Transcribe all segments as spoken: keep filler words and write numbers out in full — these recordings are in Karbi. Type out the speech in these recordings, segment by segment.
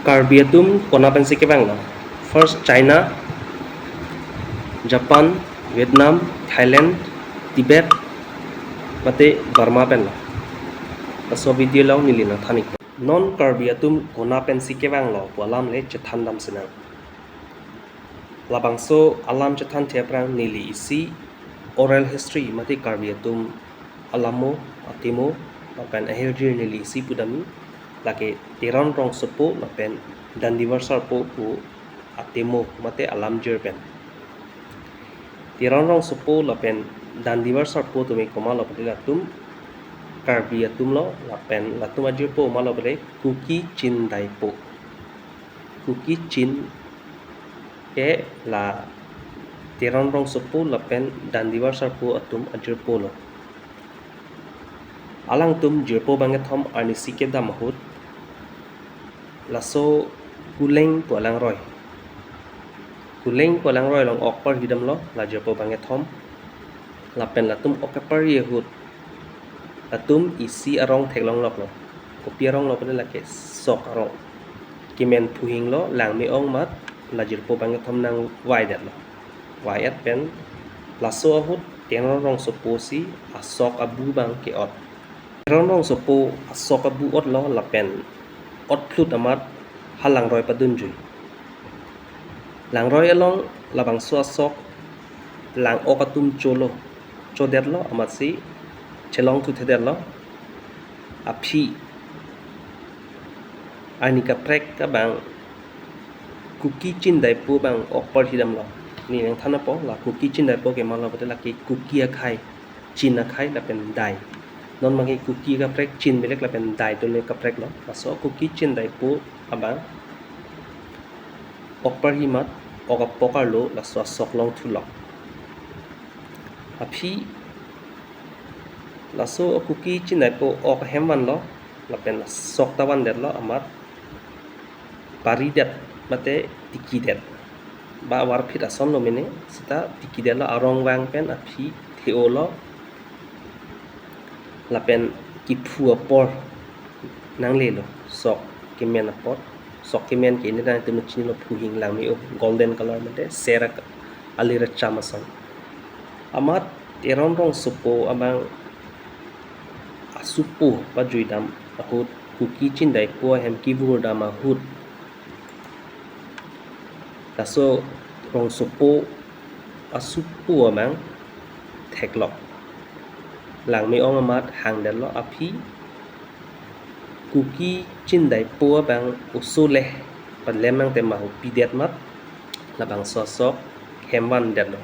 Karbi atum kona pensi kevanglo? First China, Japan, Vietnam, Thailand, Tibet, mate Burma penlo. Laso video along neli nangthan-ik. Non Karbi atum kona pensi kevanglo pu alam le chethan dam sinang. Labangso alam chethan the aphrang neli isi oral history mate Karbi atum alamo, atemo, lapen ahirjir neli isi pudamji. Lake Teron Rongsopo lapen Dandivar Sarpo pu atemo mate alamjir pen. Teron Rongsopo lapen Dandivar Sarpo tumi komatlo pute latum Karbi atumlo, lapen latum ajirpo komatlo pute Kuki Chin Daipo. Kuki Chin ke la Teron Rongsopo lapen Dandivar Sarpo atum ajirpo lo. Alangtum jirpo bangkethom arnisi kedam ahut laso Kuleng pu alangroi. Kuleng pu alangroi along ok parhi damlo la jirpo bangkethom. Lapen latum ok keparhi ahut latum isi arong theklongloklo. Kopi aronglo pute lake sok arong. Kemen phuhinglo, langme-ong amat la jirpo bangkethom nangvaidetlo. Vai-et pen laso ahut Teron Rongsopo si asok abu abang ke-ot. Teron Rongsopo asok abu otlo lapen otphlut amat ha langroi padunjui. Langroi along labangso asok lang-ok atum cholo, chodetlo amatsi chelongthu thedetlo. Aphi arni kaprek abang Kuki Chin Daipo abang ok parhi damlo. Neli nangthan apot la Kuki Chin Daipo ke komatlo pute lake Kuki akhei, Chin akhei lapen Dai. Non abangke Kuki kaprek, Chin belek lapen Dai tumi kaprek lo. Laso Kuki Chin Daipo abang ok parhi amat ok apok arlo laso asok longthulok. Aphi laso Kuki Chin Daipo ok ahem vanlo lapen asok ta vandetlo amat paridet mate tikidet. Ba varphit asonlo mene, seta tikidetlo, arong vang pen aphi the-olo. Lapen kiphu apor nanglelo, sok kemen apot. Sok kemen ke nelitum chinilo, phuhing, langme-o, golden color mate ser ak-, alir acham ason. Amat Teron Rongsopo abang asupo pajuidam ahut, Kuki Chin Daipo ahem kivurdam ahut, laso Rongsopo asupo abang theklok. Langme-ong amat hangdetlo, aphi Kuki Chin Daipo abang oso le palem nangte ma hu pidet amat labangso asok hem vandetlo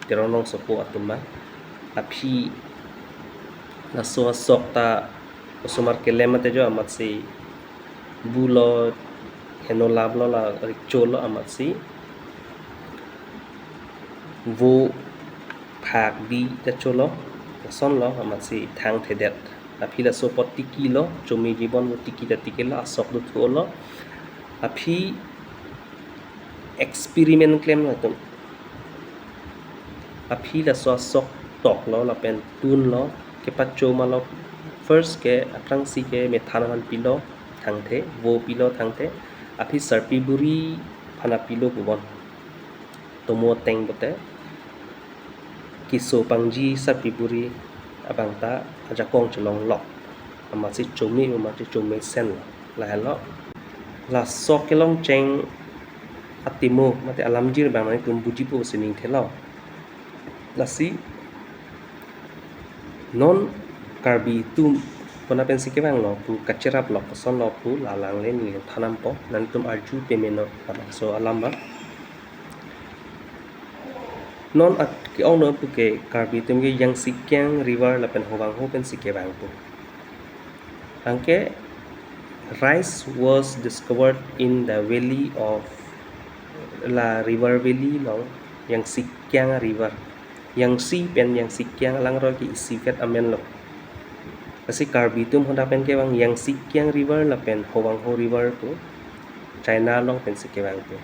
Teron Rongsopo atum abang. Aphi laso asok ta osomar kelem mate jo amatsi bulo, heno lablo, la rikcholo amatsi vo phak bi ta cholo, lasonlo amatsi thangthedet. Aphi laso apot tikilo, chomi jibon vo tiki ta tikilo, asok dothu-olo. Aphi experiment klemlo atum. Aphi laso asok toklo lapen tunlo, kepacho malok, first ke aphrangsi ke methan aphan pilo thangthe, vo pilo thangthe, aphi sarpi buri aphan pilo pubon. Tomo ateng pute keso pangji sarpi buri abang ta ajakong chelonglok. Amatsi chomi, amatsi chomi senlo. Lahelo. Laso kelongcheng atimo mate alamjir abang nangtum bujipo si ning thelo. Lasi non Karbi atum kona pensi kevanglo pu kacheraplo, kosonlo pu la alang le neli than dampo, nangtum arju pame non labangso alam abang. Non at ke-ongno pu ke Karbi atum ke Yangtze Kiang River lapen Howang Ho pensi kevang pu. Anke rice was discovered in the valley of, la river valley along, Yangtze Kiang River. Yangtze pen Yangtze Kiang alangroi ke isivet amenlo. Lasi Karbi atum hadak pen kevang Yangtze Kiang River lapen Howang Ho River pu China along pensi kevang pu.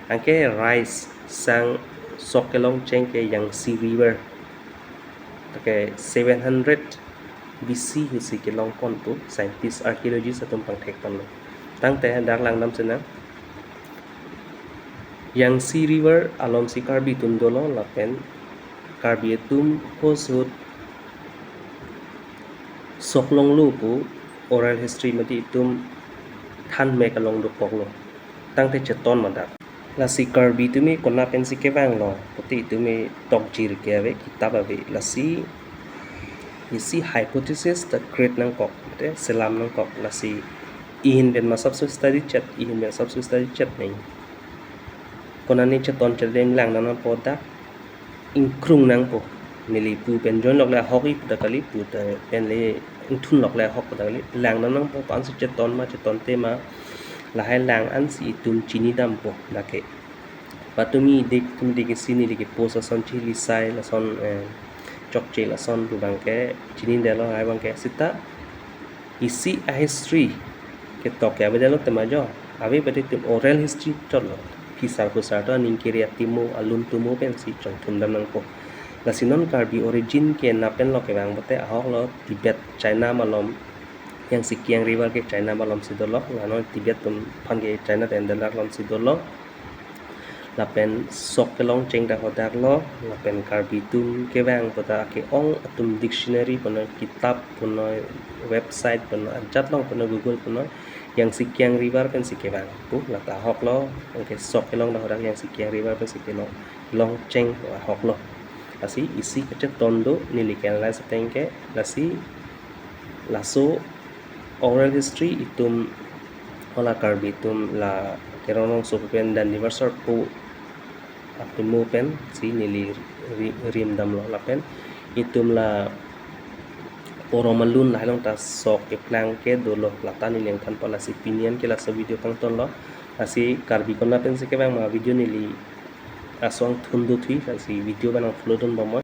Anke rice sang sok kelongcheng ke Yangtze River. Anke seven hundred B C husi kelongpon pu scientist, archaeologist atum pangthek ponlo. Tangte dak langdam senang. Yangtze River alomsi Karbi atum dolo lapen Karbi atum hos ahut sok longlo pu oral history mati itum thanmek along dokoklo. Tangte cheton ma dak. Lasi Karbi atum ke konat pensi kevanglo, pute itum ke tokjir ke ave, kitap ave. Lasi isi hypothesis ta create nangkok, te selam nangkok. Lasi ihin pen masapso study chet, ihin pen masapso study chet neng. Konane cheton chet dem langdam nangpo dak ingkrung nangpo. Neli pu pen join lok le ahok-i pu ta kali, pu ta pen le ingthun lok le ahok pu ta kali. Langdam nangpo, ko-ansi cheton ma, chetonthe ma. Lahai lang ansi itum chinidampo dak ke. Patumi dik, tumi dik isi neli ke post ason chili sai, lason, eh, chokche lason pu abang ke chinidetlo, lahai abang ke seta isi a history ketok ke avedetlo tema jo. Ave pute itum oral history chotlo. Phisar khusar to aning kiri atimo, alun tumo pensi chongthundam nangpo. Lasi non Karbi origin ke nat pen lo kevang pute ahoklo Tibet, China malom, Yangtze Kiang River ke China malomsi dolo. Lano Tibet atum aphan ke China te endalak lomsi dolo. Lapen sok kelongcheng ta hodaklo, lapen Karbi atum kevang pu ta ke-ong atum dictionary punoi, kitap punoi, website punoi, ajat long punoi, Google punoi, Yangtze Kiang River pensi kevang pu, lata ahoklo. Anke sok kelong ta hodak Yangtze Kiang River pensi kelong, longcheng ahoklo. Lasi isi kacheton do, neli ke-analyze ateng ke, lasi laso oral history itum hala Karbi atum la Terongrongso pen Dandivar Sarpo atimo pensi neli ri-, rimdamlo, lapen itum la Porom alun lahai along ta sok keplang ke dolo, lata neli nangthanpo. Lasi pini an ke laso video kangtonlo. Lasi Karbi konat pensi kevang ma video neli laso angthun dothui, lasi video abang nang follow dun bomoi.